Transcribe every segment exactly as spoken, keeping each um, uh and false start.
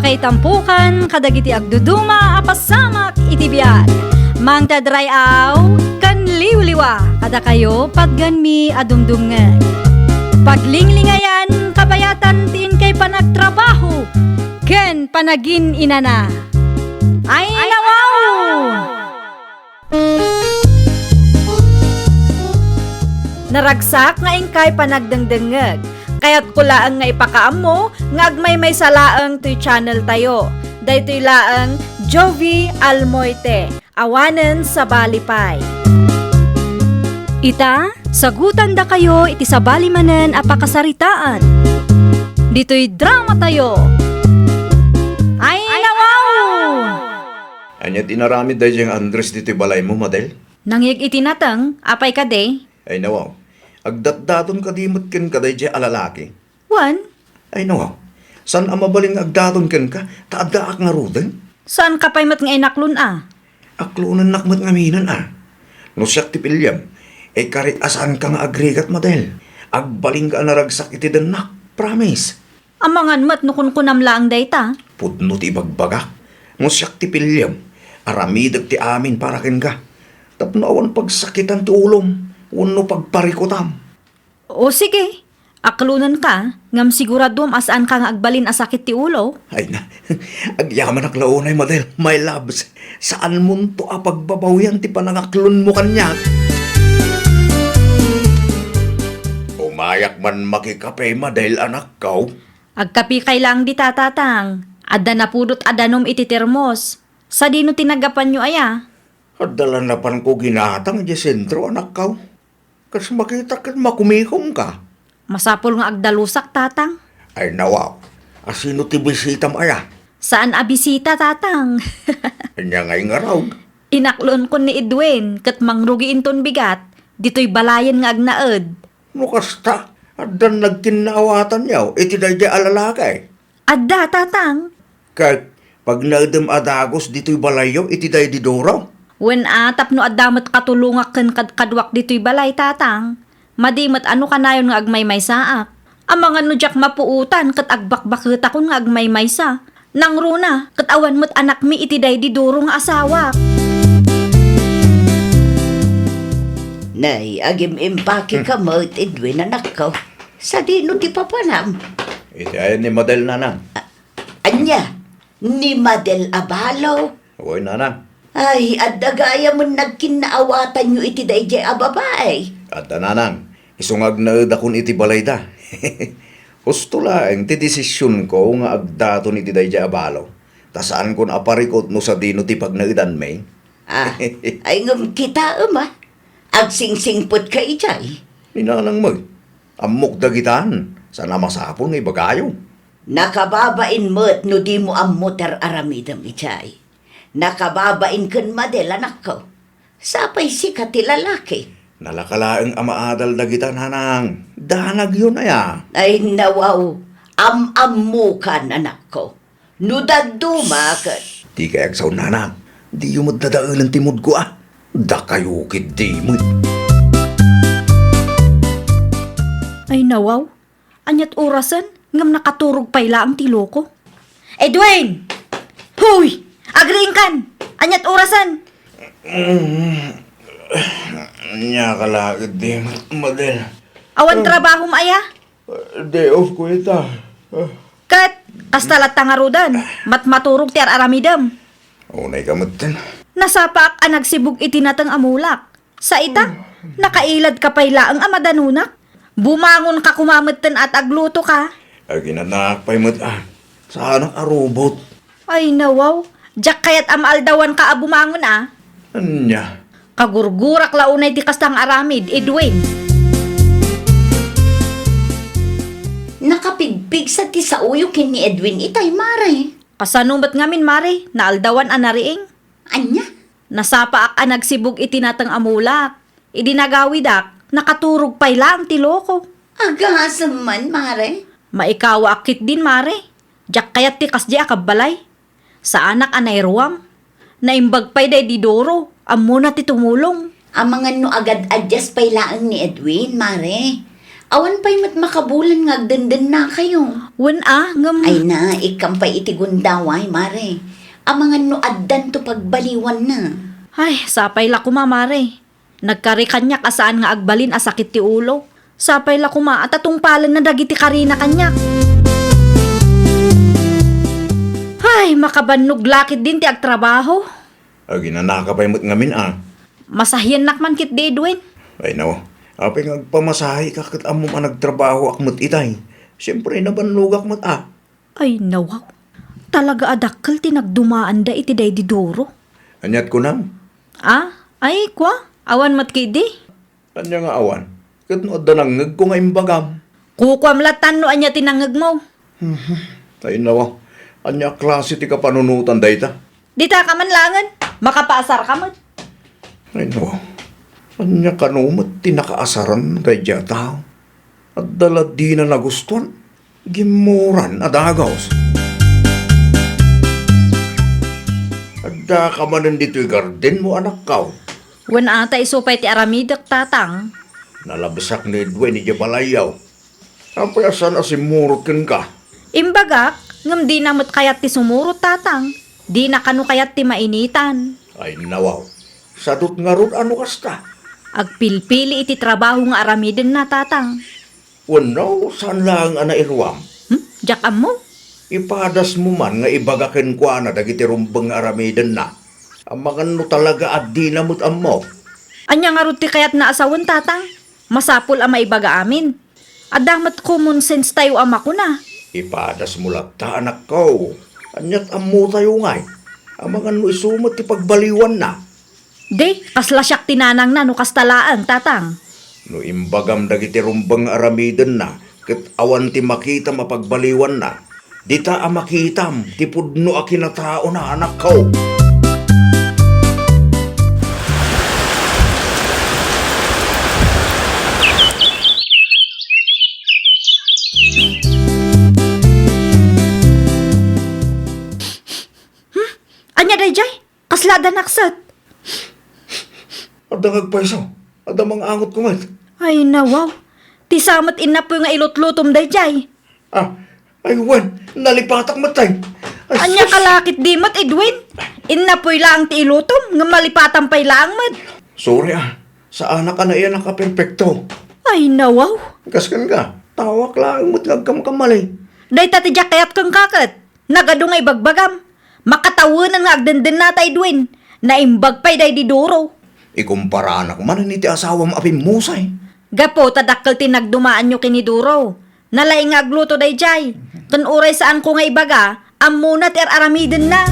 Ay tampukan kadagiti agduduma a pasamak iti biag. Mangted ray-aw ken liwliwa kadakayo patgenmi a dumdumngeg. Paglinglingayan kabayatan ti inkay panagtrabaho ken panagin-inana. Ay, nawaw! Naragsak nga inkay panagdengdengngeg. Kayatko laeng nga ipakaammo nga agmaymaysa laeng toy channel tayo. Daytoy laeng Jovie Almoite, awanen sabali pay. Ita, sagutandakayo iti sabali manen a pakasaritaan. Ditoy drama tayo. Ay, nawaw! Ania ti inaramid daydiay nga Andres ditoy balaymo, Madel? Nangngeg iti nateng, apay kadi? Ay, nawaw. Agdatdaton kadi met kenka daydiay a lalaki? Wen. Ay, nawaw. Saan a mabalin nga agdaton kenka, ta addaak ngaruden? Saanka pay met nga inaklon a? Aklonennak met ngaminen a. No siak ti piliem, ikari a saanka nga agrigat, Madel. Agbalinka a naragsak iti dennak. Promise. Amangan met no kunkunam laeng dayta. Pudno ti ibagbagak. No siak ti piliem, aramidek ti amin para kenka. Tapno awan pagsakitan ti ulom wenno pagparikutam. O sige, aklonenka, ngem siguraduam a saanka nga agbalin a sakit ti ulo. Ay na, agyamanak la unay, Madel, my loves. Saanmonto a pagbabawian ti panangaklonmo kaniak. Umayak man makikape, Madel, anakko. Agkapekay laeng dita, Tatang. Adda napudot a danum iti termos. Sadino ti nagapanyo aya? Adda la napanko ginatang idiay sentro, anakko. Kas makitak ket makumikomka. Masapul nga agdalusak, Tatang. Ay, nawaw. A, sino ti bisitam aya? Saan a bisita, Tatang. Ania ngay ngarud? Inaklonkon ni Edwin ket mangrugi inton bigat ditoy balayen nga agnaed. No kasta, addan nagkinnaawatanyo iti daydiay a lalaki? Adda, Tatang. Ket pagnaedem a dagus ditoy balayyo iti daydi Duro? Wen a, tapno adda met katulongak ken kadkaduak ditoy balay, Tatang. Madi met a no kanayon nga agmaymaysaak. Amangan no diak mapuotan ket agbakbaketakon nga agmaymaysa. Nangruna ket awan met anakmi iti daydi Duro nga asawak. Nay, agim-impake ka met, Edwin, anakko. Sadino ti papanam? Iti ayan ni Madel, Nanang. A-, ania? Ni Madel a balo? Wen, Nanang. Ay, adda gayamen nagkinnaawatanyo iti daydiay a babai? Adda, Nanang. Isu nga agnaedakon iti balayda. Husto laeng ti desisionko nga agdaton iti daydiay a balo. Ta saankon a parikut no sadino ti pagnaedanmi. Ah, ay ngem kitaem a. Agsingsingpetka idiay. Ni Nanang met. Ammok dagitan. Saan a masapul nga ibagayo. Nakababain met no dimo ammo ti ar-aramidem idiay. Nakababain ken Madel, anakko. Sapay sika ti lalaki. Nalaka laeng a maadal dagita, Nanang. Danagyon aya. Ay, nawaw. Am-ammokan, anakko. No dadduma ket. Dikay agsao, Nanang. Diyo met dadaelen ti moodko a. Dakayo ketdi met. Ay, nawaw. Aniat orasen, ngem nakaturog pay laeng ti loko. Edwin! Huy! Agriingkan! Aniat orasen? Mm. Ania ka la ketdi, Madel? Awan trabahom aya? Day off ko ita. Ah. Ket, kasta latta ngaruden, matmaturog ti ar-aramidem. Unay ka metten. Nasapaak a nagsibug iti nateng a mulak. Sa ita, nakailadka pay laeng a madanunak. Bumangonka koma metten a ta aglutoka. Aginanak pay met a. Saanak a robot. Ay, nawaw. Diak kayat a maaldawanka a bumangon a. Ania? Kagurgurak la unay ti kasta nga aramid, Edwin. Nakapigpigsa ti saoyo ken ni Edwin itay, Mare. Kasano met ngamin, Mare? Naaldawan a nariing. Ania? Nasapaak a nagsibug iti nateng a mulak. Idi nagawidak, nakaturog pay laeng ti loko. Agasem man, Mare. Maikawaak ketdin, Mare. Diak kayat ti kasdi a kabbalay. Saanak a nairuam. Naimbag pay daydi Doro, ammona ti tumulong. Amangan no agad-addas pay laeng ni Edwin, Mare. Awan pay met makabulan nga agdendennakayo. Wen a, ngem Ay na, ikkam pay iti gundaway, mare. Amangan no addanto pagbaliwanna. Ay, sapay la koma, mare. Nagkari kaniak a saan nga agbalin a sakit ti ulo. Sapay la koma a tatungpalenna dagiti karina kaniak. Ay, makabannog la ketdin ti agtrabaho. Aginanaka pay met ngamin a. Masahiennak man ketdi, Edwin. Ay, nawa. Apay nga agpamasaheka ket ammom a nagtrabahoak met itay. Siempre, nabannogak met a. Ay, nawaw. Talaga a dakkel ti nagdumaanda iti daydi Duro. Aniat kunam? Ah? Ay, kua? Awan met ketdi? Ania nga awan? Ket no adda nangngegko nga imbagam? Kukuam lattan no ania ti nangngegmo. Mhm. Ay, nawa. Ania a klase ti kapanunotan dayta? Dita ka man laengen. Makapaasar ka met. Ay, nawa. Ania kano met ti nakaasaran daydi a tao? Adda la dina nagustuan. Gimmuran a dagus. Addaka manen ditoy gardenmo, anakko. Wen a, ta isu pay ti aramidek, tatang. Nalabsak ni Edwin idiay balayyo. Apay a saan a simmurot kenka? Imbagak, ngem dina met kayat ti sumurot, tatang. Dina kano kayat ti mainitan. Ay, nawaw. Sadut ngarud a no kasta. Agpilpili iti trabaho nga aramidenna, tatang. Wenno, saan laeng a nairuam? Hmm? Diak ammo. Ipadasmo man nga ibaga kenkuana dagiti rumbeng nga aramidenna. Amangan no talaga a dina met ammo. Ania ngarud ti kayatna a sawen, tatang? Masapul a maibaga amin. Adda met common sense tayo a makuna. Ipadasmo latta, anakko. Aniat ammo tayo ngay? Amangan no isu met ti pagbaliwanna. Di, kasla siak ti nanangna no kasta laeng, tatang. No imbagam dagiti rumbeng nga aramidenna, ket awan ti makitam a pagbaliwanna, dita a makitam ti pudno a kinataona, anakko. Hmm? Ania daydiay? Kasla adda nakset? Adda nga agpayso. Adda mang-angotko met. Ay, nawaw. Ti sa met innapoy nga ilutlutom daydiay. Ah, ay, wen, nalipatak met, tay. Ay, ania sus! Ka la ketdi met, Edwin? Innapoy laeng ti ilutom, ngem malipatan pay laeng met. Sorry, ah. Saanak a naiyanak a perpekto. Ay, nawaw. Kas kenka, tawak laeng met nga agkamkamali. Dayta ti diak kayat kenka ket. Nagadu nga ibagbagam. Makatawenan nga agdendennata, Edwin. Naimbag pay daydi Duro. Ikumparanak manen iti asawam a pimmusay. Gapu ta dakkel ti nagdumaanyo ken ni Duro. Nalaing nga agluto daydiay. Ken uray saanko nga ibaga, ammona ti ar-aramidenna.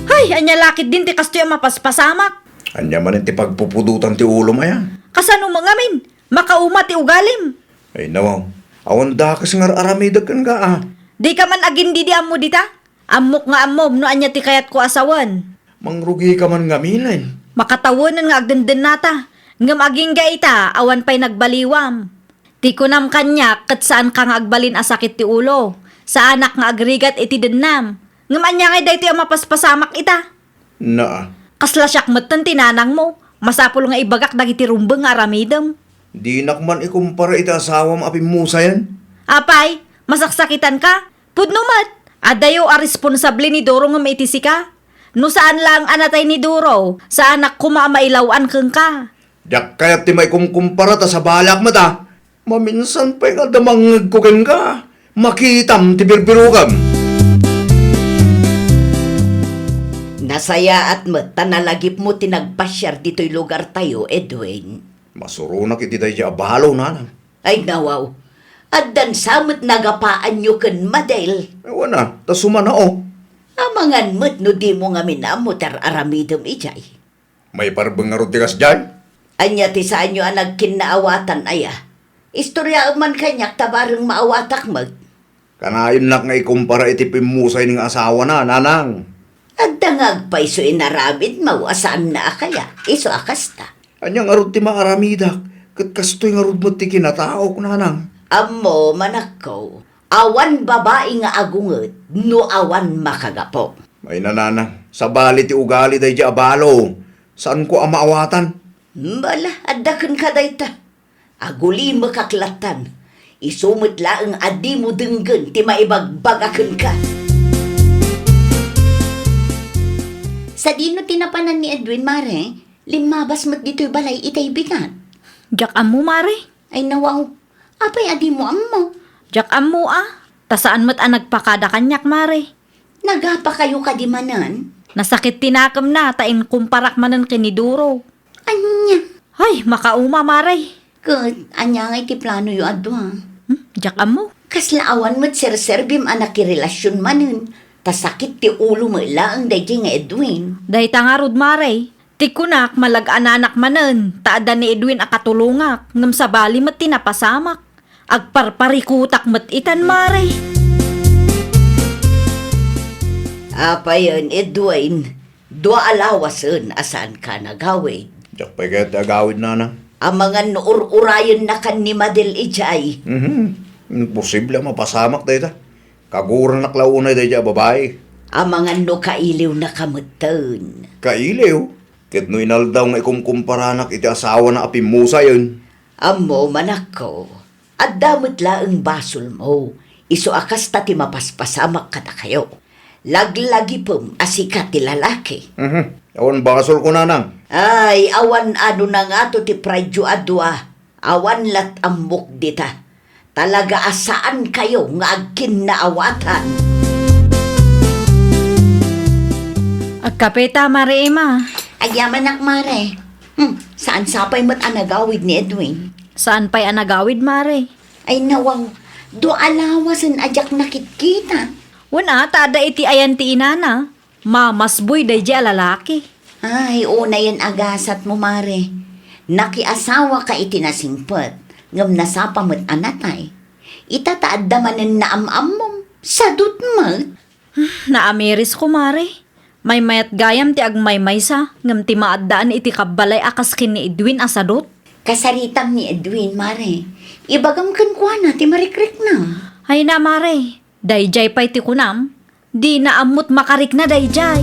Hay, ania la ketdin ti kastoy a mapaspasamak? Ania manen ti pagpupudotan ti ulom aya? Kasano met ngamin? Makauma ti ugalim. Ay, nawaw. Awan dakes nga ar-aramidek kenka, a. Dika man agindidi ammo dita? Ammok nga ammom no ania ti kayatko a sawen. Mangrugika man ngamin. Makatawenan nga agdendennata, ngem agingga ita, awan pay nagbaliwam. Ti kunam kaniak, ket saanka nga agbalin a sakit ti ulo. Saanak nga agrigat iti dennam. Ngem ania ngay daytoy a mapaspasamak ita? Naa. Kasla siak metten ti nanangmo. Masapul nga ibagak dagiti rumbeng nga aramidem. Dinak man ikumpara iti asawam a pimmusayen. Apay, masaksakitanka? Pudno met, adayo a responsable ni Duro ngem iti sika. No saan laeng a natay ni Duro, saanak koma a mailaw-an kenka. Diak kayat ti maikumkumpara ta sabaliak met a. Maminsan pay nga adda mangngegko kenka, makitam ti birbirokam. Nasayaat met ta nalagipmo ti nagpasiar ditoy lugartayo, Edwin. Masuronak iti daydi a balo, nanang. Ay, nawaw. Addan sa met nagapaanyo ken Madel. Awan a, ta sumanao. Amangan met no dimo ngamin ammo ti ar-aramidem idiay. Maiparbeng ngarud ti kasdiay? Ania ti saanyo a nagkinnaawatan aya? Istoryaem man kaniak ta bareng maawatak met. Kanayonnak nga ikumpara iti pimmusay nga asawana, nanang. Adda nga agpayso inaramidmo a saanna a kaya, isu a kasta. Ania ngarud ti maaramidak, ket kastoy ngarud met ti kinataok, nanang. Ammom, anakko, awan babai nga agunget no awan makagapu. Ay, nanang, sabali ti ugali daydi a balo. Saanko a maawatan. Bala, adda kenka dayta. Agulimekak lattan. Isu met laeng a dimo denggen ti maibagbaga kenka. Sadino ti napanan ni Edwin, Mare? Limmabas met ditoy balay itay bigat. Diak ammo, Mare. Ay, nawaw. Apay a dimo ammo? Diak ammo a. Ta saan met a nagpakada kaniak, Mare. Nagapakayo kadi manen? Nasakit ti nakemna ta inkumparak manen ken ni Duro. Ania? Ay, makauma, Mare. Ket ania ngay ti planoyo a dua? Hmm, diak ammo. Kasla awan met serserbim a nakirelasyon manen, ta sakit ti ulo met laeng daydiay nga Edwin. Dayta ngarud, Mare. Ti kunak, malag-ananak manen, ta adda ni Edwin a katulongak, ngem sabali met ti napasamak. Agparparikutak met itan, Mare. Apayen, Edwin, dua a lawasen a saanka nagawid. Diak pay kayat ti agawid, nanang. Amangan no ur-urayennakan ni Madel idiay. Mhm. Imposible a mapasamak dayta. Kaguranak la unay daydiay a babai. Amangan no kailiwnaka metten. Kailiw? Ket no inaldaw nga ikumkumparanak iti asawana a pimmusayen? Ammom, anakko, adda met laeng basolmo, isu a kasta ti mapaspasamak kadakayo. Laglagipem a sika ti lalaki. Mhm. Awan basolko, nanang. Ay, awan ano na ngato ti prideyo a dua. Awan lat ammok dita. Talaga a saankayo nga agkinnaawatan. Agkapeta, Mare Emma. Agyamanak, Mare. Hmm, saan sapay met a nagawid ni Edwin? Saan pay a nagawid, Mare? Ay, nawaw. Dua a lawasen a diak nakitkita. Wen a, ta adda iti ayan ti inana. Mamasboy daydiay a lalaki. Ay, unayen a gasatmo, Mare. Nakiasawaka iti nasingpet, ngem nasapa met a natay. Ita ta adda manen naam-ammom, sadut met. Hmm, naamirisko, Mare. Maymayat gayam ti agmaymaysa, ngem ti maaddaan iti kabbalay a kas ken ni Edwin a sadut. Kasaritam ni Edwin, Mare. Ibagam kenkuana ti marikrikna. Ay na, Mare. Daydiay pay ti kunam. Dina ammot makarikna daydiay.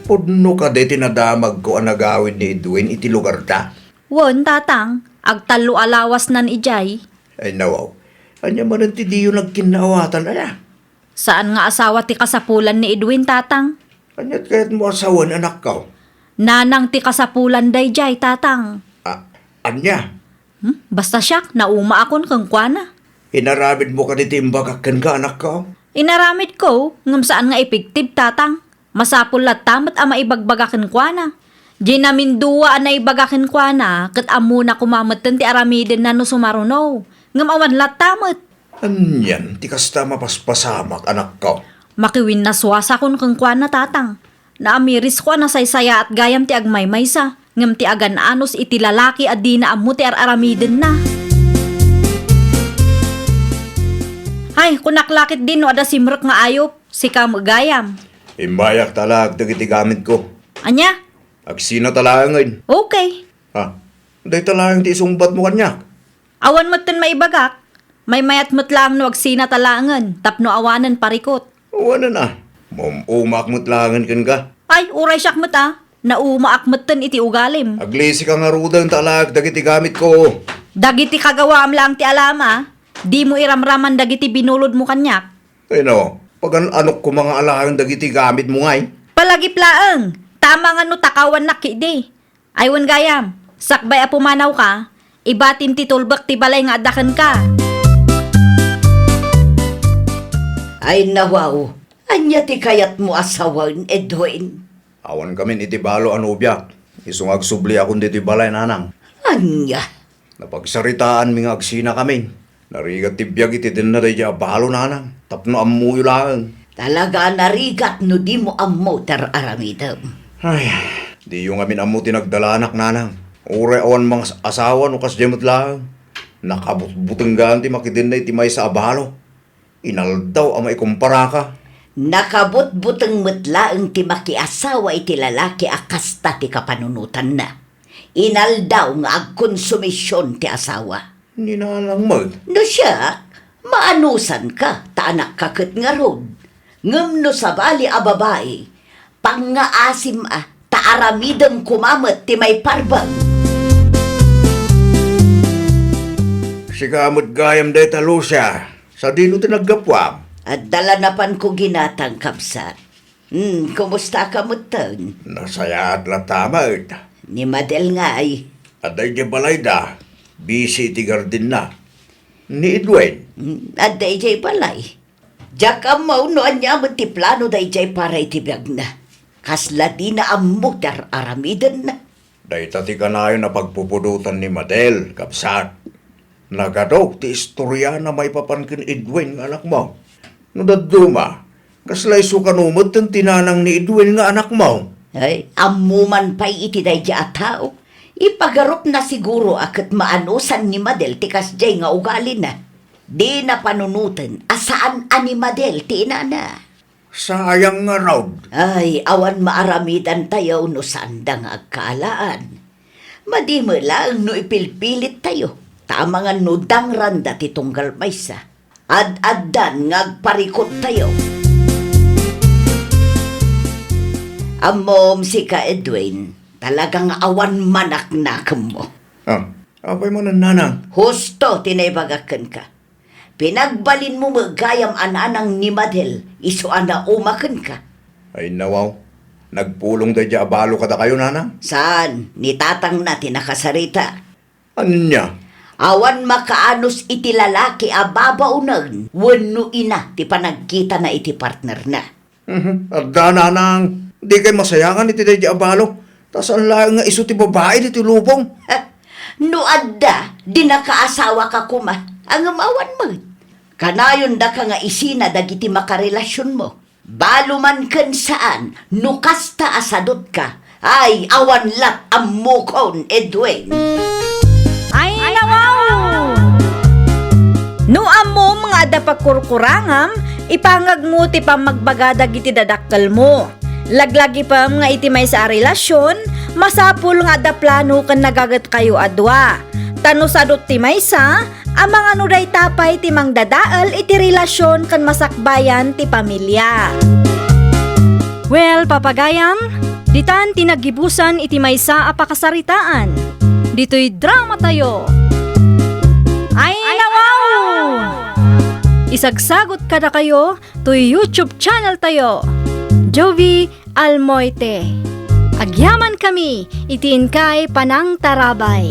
Pudno kadi ti nadamagko a nagawid ni Edwin iti lugarda? Wen, tatang, agtallo a lawasnan idiay. Ay, nawaw. Ania manen ti diyo nagkinnaawatan, aya? Saan nga asawa ti kasapulan ni Edwin, tatang. Aniat kayatmo a sawen, anakko? Nanang ti kasapulan daydiay, tatang. A-, ania? Hmm? Basta siak, naumaakon kenkuana. Inaramidmo kadi ti imbagak kenka, anakko? Inaramidko, ngem saan nga epektibo, tatang. Masapul latta met a maibagbaga kenkuana. Diay namindua a naibaga kenkuana, ket ammona koma metten ti aramidenna no sumaruno. Ngem awan latta met. Anian ti kasta a mapaspasamak, anakko? Makiwinnaswasakon kenkuana, tatang. Naamirisko a nasaysayaat gayam ti agmaymaysa, ngem ti agan-anos iti lalaki a dina ammo ti ar-aramidenna. Ay, kunak la ketdi no adda simrek nga ayup, sika met gayam. Immayak ta alaek dagiti gamitko. Ania? Agsinata laengen. Okay. Ha? Dayta laeng ti isungbatmo kaniak? Awan metten maibagak. Maymayat met laeng no agsinata laengen tapno awanen parikut. Awanen a. Maum-umaak met laengen kenka. Ay, uray siak met a. Naumaak metten iti ugalim. Aglisika ngaruden ta alaek dagiti gamitko. Dagiti kagawaam laeng ti alam a. Dimo iramraman dagiti binulodmo kaniak. Ay no, pagan-anok koma nga alaen dagiti gamitmo ngay? Palagip laeng. Tama nga no takawannak ketdi. Ay wen gayam, sakbay a pumanawka, ibatim ti tulbek ti balay nga adda kenka. Ay nawaw, ania ti kayatmo a sawen, Edwin? Awan kamin iti balo a nobiak. Isu nga agsubliakon ditoy balay, nanang. Ania? Napagsaritaanmi nga agsinakamin. Narigat ti biag iti denna daydiay a balo, nanang, tapno ammoyo laeng. Talaga a narigat no dimo ammo ti ar-aramidem. Ay, diyo ngamin ammo ti nagdalanak, nanang. Uray awan mangas-asawa no kasdiay met laeng. Nakabutbuteng gayam ti makidenna iti maysa a balo. Inaldaw a maikumparaka. Nakabutbuteng met laeng ti makiasawa iti lalaki a kasta ti kapanunotanna. Inaldaw nga agkonsumision ti asawa. Ni nanang met? No siak, maanusanka, ta anakka ket ngarud. Ngem no sabali a babai, pangngaasim a, ta aramidem koma met ti maiparbeng. Sika met gayam dayta, Lucia. Sadino ti naggapuam? Adda la napanko ginatang, kabsat. Hmm, kumusta ka metten? Nasayaat latta met. Ni Madel ngay? Adda idiay balayda. Busy iti gardenna. Ni Edwin? Hmm, adda idiay balay. Diak ammo no ania met ti plano daydiay para iti biagna. Kasla dina ammo ti ar-aramidenna. Dayta ti kanayon a pagpupudotan ni Madel, kabsat. Nagadu ti istoriana maipapan ken Edwin nga anakmo. No dadduma, kasla isu kano metten ti nanang ni Edwin nga anakmo? Ay, ammo man pay iti daydiay a tao. Ipagarupna siguro a ket maanusan ni Madel ti kasdiay nga ugalina. Dina panunoten a saan a ni Madel ti inana. Sayang ngarud. Ay, awan maaramidantayo no saanda nga agkaalaan. Madi met laeng no ipilpilittayo, ta amangan no dangranda ti tunggal maysa. Ad-addan nga agparikuttayo. Ammom, sika, Edwin, talaga nga awan manaknakemmo. Ah, apay manen, nanang? Husto ti naibagak kenka. Pinagbalinmo met gayam a nanang ni Madel isu a nauma kenka. Ay, nawaw. Nagpulong daydiay a balo kadakayo, nanang? Saan, ni tatangna ti nakasarita. Ania? Awan makaanus iti lalaki a babaonen wenno ina ti panagkitana iti partnerna. Mhm. Adda, nanang, dikay masayangan iti daydiay a balo, ta saan laeng nga isu ti babai ditoy lubong. No adda, di nakaasawaka koma, ngem awan met. Kanayon daka nga isina dagiti makarelasionmo. Balo man ken saan, no kasta a sadutka, ay, awan lat ammokon, Edwin. Ay, nawaw! No ammom nga adda pagkurkurangam, ipangagmo ti pammagbaga dagiti dadakkelmo. Laglagipem nga iti maysa a relasion, masapul nga adda plano ken nagagetkayo a dua. Ta no sadut ti maysa, amangan no dayta pay ti mangdadael iti relasion ken masakbayan ti pamilia. Well, papagayam, ditan ti naggibusan iti maysa a pakasaritaan. Ditoy dramatayo. Ay, nawaw! Isagsagot kadakayo toy YouTube channel tayo, Jovie Almoite. Agyamankami iti inkay panangtarabay.